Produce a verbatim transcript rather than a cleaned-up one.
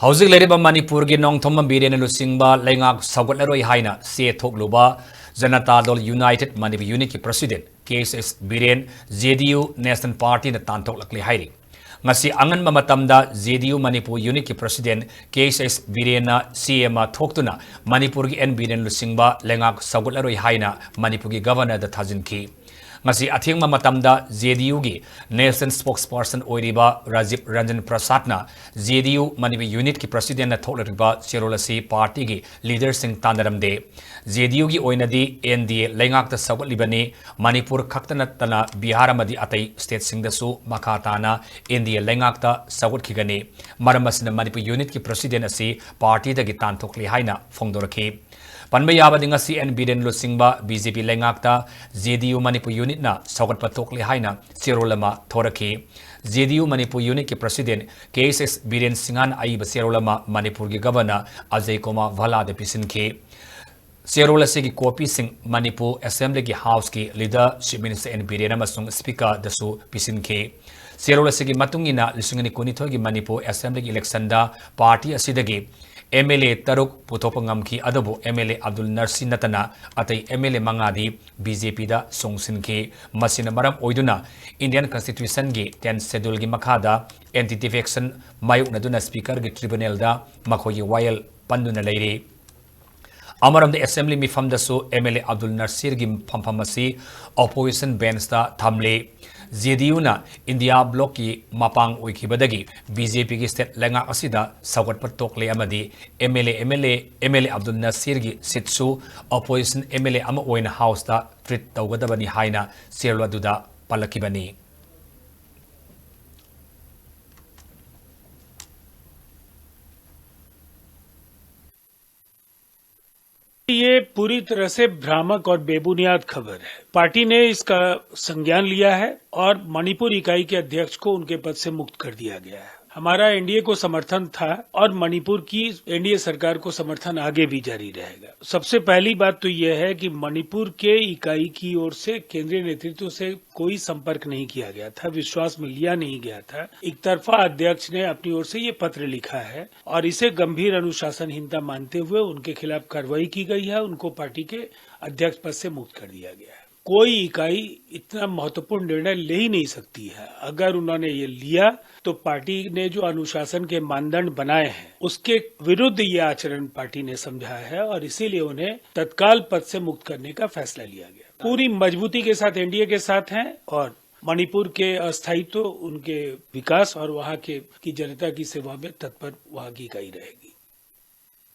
ꯍꯧꯖꯤꯛ ꯂꯩꯔꯤꯕ ꯃꯅꯤꯄꯨꯔꯒꯤ ꯅꯣꯡꯊꯣꯝꯕꯝ ꯕꯤꯔꯦꯟꯅ ꯂꯨꯆꯤꯡꯕ ꯂꯩꯉꯥꯛ ꯁꯧꯒꯠꯂꯔꯣꯏ ꯍꯥꯏꯅ ꯆꯦ ꯊꯣꯛꯂꯨꯕ ꯖꯅꯇꯥ ꯗꯜ ꯌꯨꯅꯥꯏꯇꯦꯗ ꯃꯅꯤꯄꯨꯔ ꯌꯨꯅꯤꯠꯀꯤ ꯄ꯭ꯔꯁꯤꯗꯦꯟꯠ ꯀꯦ ꯑꯦꯁ ꯑꯦꯁ ꯕꯤꯔꯦꯟ, ꯖꯦ ꯗꯤ ꯌꯨ ꯅꯦꯁꯅꯦꯜ ꯄꯥꯔꯇꯤꯅ ꯇꯥꯟꯊꯣꯛꯂꯛꯂꯦ ꯍꯥꯏꯔꯤ꯫ ꯉꯁꯤ ꯑꯉꯟꯕ ꯃꯇꯝꯗ ꯖꯦ ꯗꯤ ꯌꯨ ꯃꯅꯤꯄꯨꯔ ꯌꯨꯅꯤꯠꯀꯤ ꯄ꯭ꯔꯁꯤꯗꯦꯟꯠ ꯀꯦ ꯑꯦꯁ ꯑꯦꯁ ꯕꯤꯔꯦꯟꯅ ꯆꯦ ꯑꯃ ꯊꯣꯛꯇꯨꯅ ꯃꯅꯤꯄꯨꯔꯒꯤ ꯑꯦꯟ ꯕꯤꯔꯦꯟ ꯂꯨꯆꯤꯡꯕ ꯂꯩꯉꯥꯛ ꯁꯧꯒꯠꯂꯔꯣꯏ ꯍꯥꯏꯅ ꯃꯅꯤꯄꯨꯔꯒꯤ ꯒꯕꯔꯅꯔꯗ ꯊꯥꯖꯤꯟꯈꯤ꯫ ꯉꯁꯤ ꯑꯊꯦꯡꯕ ꯃꯇꯝꯗ ꯖꯦ ꯗꯤ ꯌꯨꯒꯤ ꯅꯦꯁꯅꯦꯜ ꯁ꯭ꯄꯣꯛꯁꯄꯔꯁꯟ ꯑꯣꯏꯔꯤꯕ ꯔꯥꯖꯤꯕ ꯔꯟꯖꯟ ꯄ꯭ꯔꯁꯥꯗꯅ ꯖꯦ ꯗꯤ ꯌꯨ ꯃꯅꯤꯄꯨꯔ ꯌꯨꯅꯤꯠꯀꯤ ꯄ꯭ꯔꯁꯤꯗꯦꯟꯠꯅ ꯊꯣꯛꯂꯛꯂꯤꯕ ꯆꯦꯔꯣꯜ ꯑꯁꯤ ꯄꯥꯔꯇꯤꯒꯤ ꯂꯤꯗꯔꯁꯤꯡ ꯇꯥꯟꯅꯔꯝꯗꯦ꯫ ꯖꯦ ꯗꯤ ꯌꯨꯒꯤ ꯑꯣꯏꯅꯗꯤ ꯑꯦꯟ ꯗꯤ ꯑꯦ ꯂꯩꯉꯥꯛꯇ ꯁꯧꯒꯠꯂꯤꯕꯅꯤ꯫ ꯃꯅꯤꯄꯨꯔ ꯈꯛꯇ ꯅꯠꯇꯅ ꯕꯤꯍꯥꯔ ꯑꯃꯗꯤ ꯑꯇꯩ ꯁ꯭ꯇꯦꯠꯁꯤꯡꯗꯁꯨ ꯃꯈꯥ ꯇꯥꯅ ꯑꯦꯟ ꯗꯤ ꯑꯦ ꯂꯩꯉꯥꯛꯇ ꯁꯧꯒꯠꯈꯤꯒꯅꯤ꯫ ꯃꯔꯝ ꯑꯁꯤꯅ ꯃꯅꯤꯄꯨꯔ ꯌꯨꯅꯤꯠꯀꯤ ꯄ꯭ꯔꯁꯤꯗꯦꯟꯠ ꯑꯁꯤ ꯄꯥꯔꯇꯤꯗꯒꯤ ꯇꯥꯟꯊꯣꯛꯂꯤ ꯍꯥꯏꯅ ꯐꯣꯡꯗꯣꯔꯛꯈꯤ꯫ ꯄꯟꯕ ꯌꯥꯕꯗꯤ, ꯉꯁꯤ ꯑꯦꯟ ꯕꯤꯔꯦꯟ ꯂꯨꯆꯤꯡꯕ ꯕꯤ ꯖꯦ ꯄꯤ ꯂꯩꯉꯥꯛꯇ ꯖꯦ ꯗꯤ ꯌꯨ ꯃꯅꯤꯄꯨꯔ ꯌꯨꯅꯤꯠꯅ ꯁꯧꯒꯠꯄ ꯊꯣꯛꯂꯦ ꯍꯥꯏꯅ ꯆꯦꯔꯣꯜ ꯑꯃ ꯊꯣꯔꯛꯈꯤ꯫ ꯖꯦ ꯗꯤ ꯌꯨ ꯃꯅꯤꯄꯨꯔ ꯌꯨꯅꯤꯠꯀꯤ ꯄ꯭ꯔꯁꯤꯗꯦꯟꯠ ꯀꯦ ꯑꯦꯁ ꯑꯦꯁ ꯕꯤꯔꯦꯟ ꯁꯤꯡꯍꯥꯟ ꯑꯏꯕ ꯆꯦꯔꯣꯜ ꯑꯃ ꯃꯅꯤꯄꯨꯔꯒꯤ ꯒꯕꯔꯅꯔ ꯑꯖꯌ ꯀꯨꯃꯥꯔ ꯚꯜꯂꯥꯗ ꯄꯤꯁꯤꯟꯈꯤ꯫ ꯆꯦꯔꯣꯜ ꯑꯁꯤꯒꯤ ꯀꯣꯄꯤꯁꯤꯡ ꯃꯅꯤꯄꯨꯔ ꯑꯦꯁꯦꯝꯕ꯭ꯂꯤꯒꯤ ꯍꯥꯎꯁꯀꯤ leader chief minister N Biren ꯑꯃꯁꯨꯡ ꯁ꯭ꯄꯤꯀꯔꯗꯁꯨ ꯄꯤꯁꯤꯟꯈꯤ꯫ ꯆꯦꯔꯣꯜ ꯑꯁꯤꯒꯤ ꯃꯇꯨꯡ ꯏꯟꯅ, ꯂꯤꯁꯤꯡ ꯑꯅꯤ ꯀꯨꯟꯅꯤꯊꯣꯏꯒꯤ ꯃꯅꯤꯄꯨꯔ ꯑꯦꯁꯦꯝꯕ꯭ꯂꯤꯒꯤ ꯏꯂꯦꯛꯁꯟꯗ ꯄꯥꯔꯇꯤ ꯑꯁꯤꯗꯒꯤ ꯑꯦꯝ ꯑꯦꯜ ꯑꯦ ꯇꯔꯨꯛ ꯄꯨꯊꯣꯛꯄ ꯉꯝꯈꯤ, ꯑꯗꯨꯕꯨ M L A Abdul Nasir ꯅꯠꯇꯅ ꯑꯇꯩ ꯑꯦꯝ ꯑꯦꯜ ꯑꯦ ꯃꯉꯥꯗꯤ ꯕꯤ ꯖꯦ ꯄꯤꯗ ꯆꯣꯡꯁꯤꯟꯈꯤ꯫ ꯃꯁꯤꯅ ꯃꯔꯝ ꯑꯣꯏꯗꯨꯅ ꯏꯟꯗꯤꯌꯟ ꯀꯟꯁꯇꯤꯇ꯭ꯌꯨꯁꯟꯒꯤ ꯇꯦꯟ ꯁꯦꯗ꯭ꯌꯨꯜꯒꯤ ꯃꯈꯥꯗ ꯑꯦꯟꯇꯤ ꯗꯤꯐꯦꯛꯁꯟ ꯃꯥꯌꯣꯛꯅꯗꯨꯅ ꯁ꯭ꯄꯤꯀꯔꯒꯤ ꯇ꯭ꯔꯤꯕꯨꯅꯦꯜꯗ ꯃꯈꯣꯏꯒꯤ ꯋꯥꯌꯦꯜ ꯄꯟꯗꯨꯅ ꯂꯩꯔꯤ꯫ ꯑꯃꯔꯣꯝꯗ, ꯑꯦꯁꯦꯝꯕ꯭ꯂꯤ ꯃꯤꯐꯝꯗꯁꯨ ꯑꯦꯝ ꯑꯦꯜ ꯑꯦ ꯑꯕꯗꯨꯜ ꯅꯁꯤꯔꯒꯤ ꯐꯝꯐꯝ ꯑꯁꯤ ꯑꯣꯄꯣꯖꯤꯁꯟ ꯕꯦꯟꯆꯇ ꯊꯝꯂꯤ꯫ ꯖꯦ ꯗꯤ ꯌꯨꯅ ꯏꯟꯗꯤꯌꯥ ꯕ꯭ꯂꯣꯛꯀꯤ ꯃꯄꯥꯡ ꯑꯣꯏꯈꯤꯕꯗꯒꯤ ꯕꯤ ꯖꯦ ꯄꯤꯒꯤ ꯁ꯭ꯇꯦꯠ ꯂꯩꯉꯥꯛ ꯑꯁꯤꯗ ꯁꯧꯒꯠꯄ ꯊꯣꯛꯂꯦ ꯑꯃꯗꯤ M L A, M L A, M L A Abdul ꯅꯁꯤꯔꯒꯤ ꯁꯤꯠꯁꯨ ꯑꯣꯄꯣꯖꯤꯁꯟ ꯑꯦꯝ ꯑꯦꯜ ꯑꯦ ꯑꯃ ꯑꯣꯏꯅ ꯍꯥꯎꯁꯇ ꯇ꯭ꯔꯤꯠ ꯇꯧꯒꯗꯕꯅꯤ ꯍꯥꯏꯅ ꯆꯦꯔꯣꯜ ꯑꯗꯨꯗ ꯄꯜꯂꯛꯈꯤꯕꯅꯤ꯫ ये पूरी तरह से भ्रामक और बेबुनियाद खबर है। पार्टी ने इसका संज्ञान लिया है और मणिपुर इकाई के अध्यक्ष को उनके पद से मुक्त कर दिया गया है। हमारा एनडीए को समर्थन था और मणिपुर की एनडीए सरकार को समर्थन आगे भी जारी रहेगा। सबसे पहली बात तो यह है कि मणिपुर के इकाई की ओर से केंद्रीय नेतृत्व से कोई संपर्क नहीं किया गया था, विश्वास में लिया नहीं गया था। एक तरफा अध्यक्ष ने अपनी ओर से ये पत्र लिखा है और इसे गंभीर अनुशासनहीनता मानते हुए उनके खिलाफ कार्रवाई की गई है, उनको पार्टी के अध्यक्ष पद से मुक्त कर दिया गया है। कोई इकाई इतना महत्वपूर्ण निर्णय ले ही नहीं सकती है। अगर उन्होंने ये लिया तो पार्टी ने जो अनुशासन के मानदंड बनाए हैं, उसके विरुद्ध ये आचरण पार्टी ने समझा है और इसीलिए उन्हें तत्काल पद से मुक्त करने का फैसला लिया गया। पूरी मजबूती के साथ एनडीए के साथ हैं और मणिपुर के अस्थायित्व, उनके विकास और वहाँ के की जनता की सेवा में तत्पर वहाँ की इकाई रहेगी।